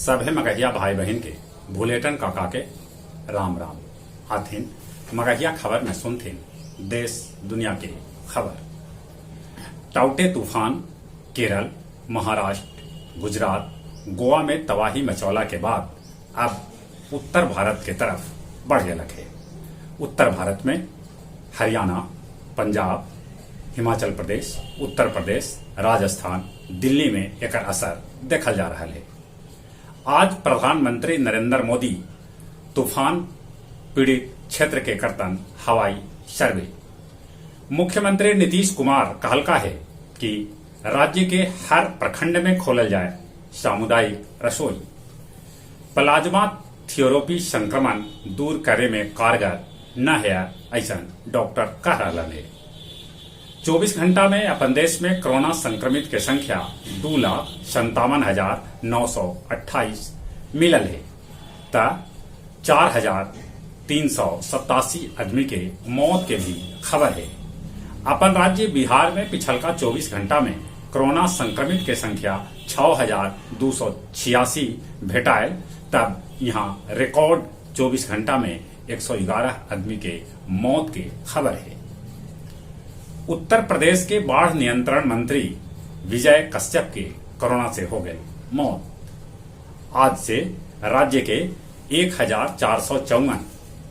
सभे मगहिया भाई बहिन के भुलेटन काका के राम राम। आथिन मगहिया खबर में सुनथिन देश दुनिया के खबर। टाउटे तूफान केरल, महाराष्ट्र, गुजरात, गोवा में तबाही मचौला के बाद अब उत्तर भारत के तरफ बढ़ गेलक हे। उत्तर भारत में हरियाणा, पंजाब, हिमाचल प्रदेश, उत्तर प्रदेश, राजस्थान, दिल्ली में एकर असर देखल जा रहल हे। आज प्रधानमंत्री नरेंद्र मोदी तूफान पीड़ित क्षेत्र के करतन हवाई सर्वे। मुख्यमंत्री नीतीश कुमार कहलका हे कि राज्य के हर प्रखंड में खोलल जाए सामुदायिक रसोई। प्लाज्मा थेरेपी संक्रमण दूर करे में कारगर न है, ऐसा डॉक्टर कह रहा है। 24 घंटा में अपन देश में कोरोना संक्रमित के संख्या 2,57,928 मिलल है त 4,387 आदमी के मौत के भी खबर है। अपन राज्य बिहार में पिछलका 24 घंटा में कोरोना संक्रमित के संख्या 6,286 भेटायल, तब यहाँ रिकॉर्ड 24 घंटा में 111 आदमी के मौत के खबर है। उत्तर प्रदेश के बाढ़ नियंत्रण मंत्री विजय कश्यप के कोरोना से हो गए मौत। आज से राज्य के 1,454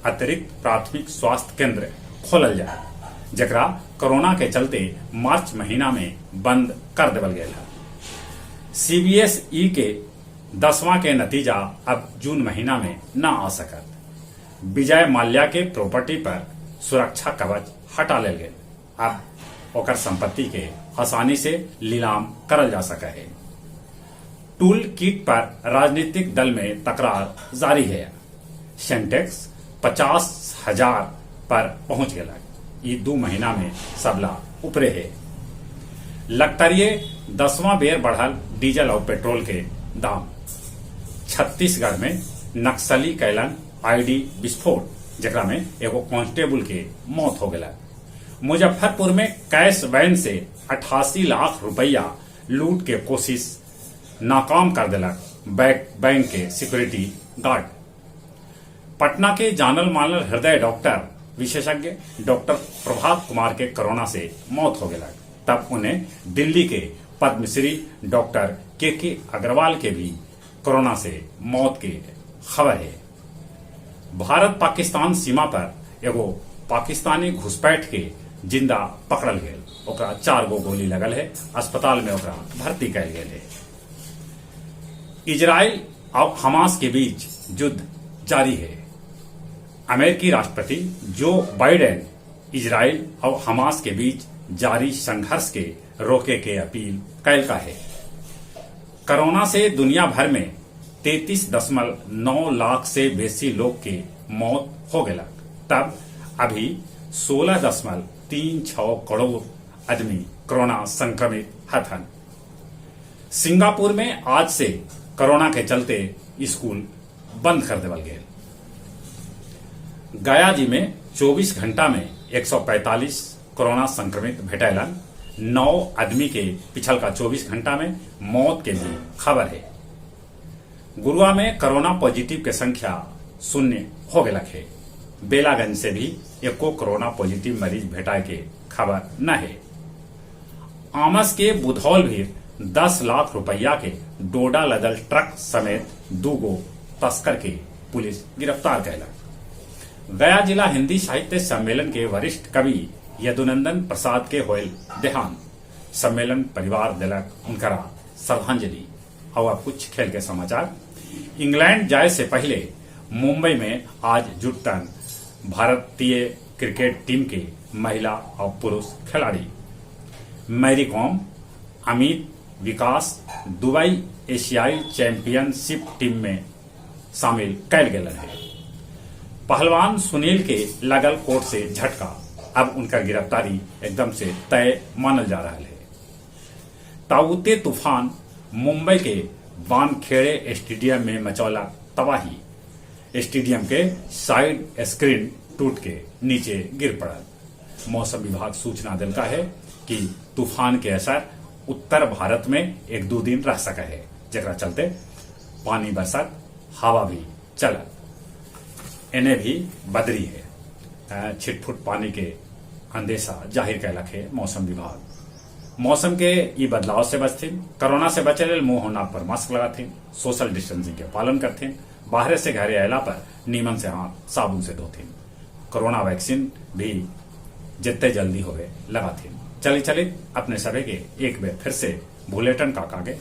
अतिरिक्त प्राथमिक स्वास्थ्य केंद्र खोलल जाए, जकरा कोरोना के चलते मार्च महीना में बंद कर देवल गया है। सीबीएसई के 10वां के नतीजा अब जून महीना में न आ सकत। विजय माल्या के प्रॉपर्टी पर सुरक्षा कवच हटा लेल गेल, अब ओकर संपत्ति के आसानी से लीलाम करल जा सके है। टूल किट पर राजनीतिक दल में तकरार जारी है। सेंसेक्स 50,000 पर पहुंच गया, ये 2 महीना में सबला उपरे है। लगतरिये 10वां बेर बढ़ल डीजल और पेट्रोल के दाम। छत्तीसगढ़ में नक्सली कैलन आईईडी विस्फोट, जकरा में एगो कांस्टेबल के मौत हो गया। मुजफ्फरपुर में कैश वैन से 88 लाख रुपया लूट के कोशिश नाकाम कर दिलक बैंक के सिक्योरिटी गार्ड। पटना के जानल मानल हृदय डॉक्टर विशेषज्ञ डॉक्टर प्रभात कुमार के कोरोना से मौत हो गया, तब उन्हें दिल्ली के पद्मश्री डॉक्टर के अग्रवाल के भी कोरोना से मौत के खबर है। भारत पाकिस्तान सीमा पर एगो पाकिस्तानी घुसपैठ के जिंदा पकड़ल गेल, ओकरा 4 गो गोली लगल है, अस्पताल में ओकरा भर्ती कैल गेल है। इजराइल और हमास के बीच युद्ध जारी है। अमेरिकी राष्ट्रपति जो बाइडेन इजराइल और हमास के बीच जारी संघर्ष के रोके के अपील कैलका है। कोरोना से दुनिया भर में 33.9 लाख से बेसी लोग के मौत हो गया, तब अभी 16.36 करोड़ आदमी कोरोना संक्रमित हथन। सिंगापुर में आज से कोरोना के चलते स्कूल बंद कर देवल गए। गया जी में 24 घंटा में 145 कोरोना संक्रमित भेटैलन, 9 आदमी के पिछल का 24 घंटा में मौत के भी खबर है। गुरुआ में कोरोना पॉजिटिव के संख्या 0 हो गया है। बेलागंज से भी एको कोरोना पॉजिटिव मरीज भेटाए के खबर न है। आमस के बुधौल भी 10 लाख रुपया के डोडा लदल ट्रक समेत 2 गो तस्कर के पुलिस गिरफ्तार कैलक। गया जिला हिंदी साहित्य सम्मेलन के वरिष्ठ कवि यदुनंदन प्रसाद के होयल देहांत, सम्मेलन परिवार दिलक उनकरा श्रद्धांजलि। और अब कुछ खेल के समाचार। इंग्लैंड जाए से पहले मुंबई में आज जुटतन भारतीय क्रिकेट टीम के महिला और पुरुष खिलाड़ी। मैरी कॉम, अमित विकास दुबई एशियाई चैंपियनशिप टीम में शामिल कैल गेल है। पहलवान सुनील के लगल कोर्ट से झटका, अब उनका गिरफ्तारी एकदम से तय मानल जा रहा है। ताउते तूफान मुंबई के वानखेड़े स्टेडियम में मचौला तबाही, स्टेडियम के साइड स्क्रीन टूट के नीचे गिर पड़ा। मौसम विभाग सूचना दिलका है कि तूफान के असर उत्तर भारत में 1-2 दिन रह सका है, जकरा चलते पानी बरसत, हवा भी चलत। एने भी बदरी हे। छिटफुट पानी के अंदेशा जाहिर कैलक हे मौसम विभाग। मौसम के ई बदलाव से बचथिन। कोरोना से बचे लेल मुंह और नाक पर मास्क लगाथिन, सोशल डिस्टेंसिंग के पालन करथिन, बाहरे से घरे अयला पर नीमन से हाथ साबुन से धोथिन। कोरोना वैक्सीन भी जितने जल्दी होवे लगाथिन। चली चली अपने सभे के एक बेर फिर से भुलेटन काका के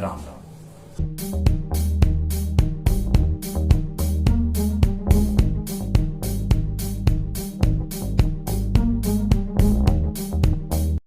राम राम।